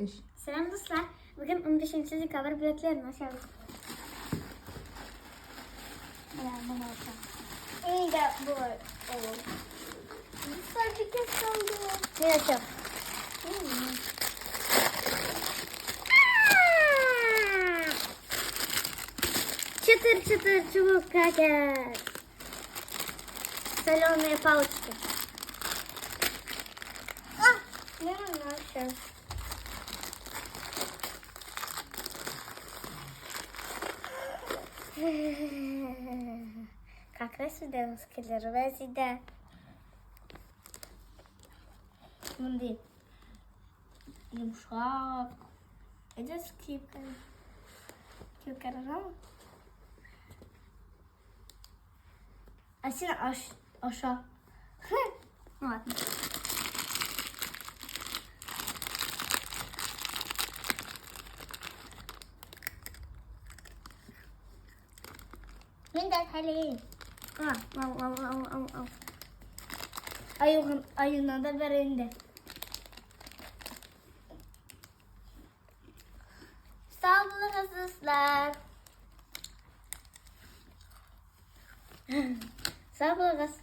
Өч. Сәлам, дуслар! Бүген 15 декабрь бүләкләрен ачабыз. Менә моны ачам. Инде болай olur. Дуслар, бик салды. Мин ачам. Чытыр-чытыр чубук кракер. Соленые палочки. А, мин моны ачам. Как раз сюда скелервә сюда. Мондый йомшак. Әйдә киеп карыйм. Киеп караргамы? Ә син аша. Ну ладно. Мин дә хәлим. А, ау, ау, ау, ау, ау. Аюгын, аюна да бер инде. Сау булыгыз, дуслар. Сау булыгыз.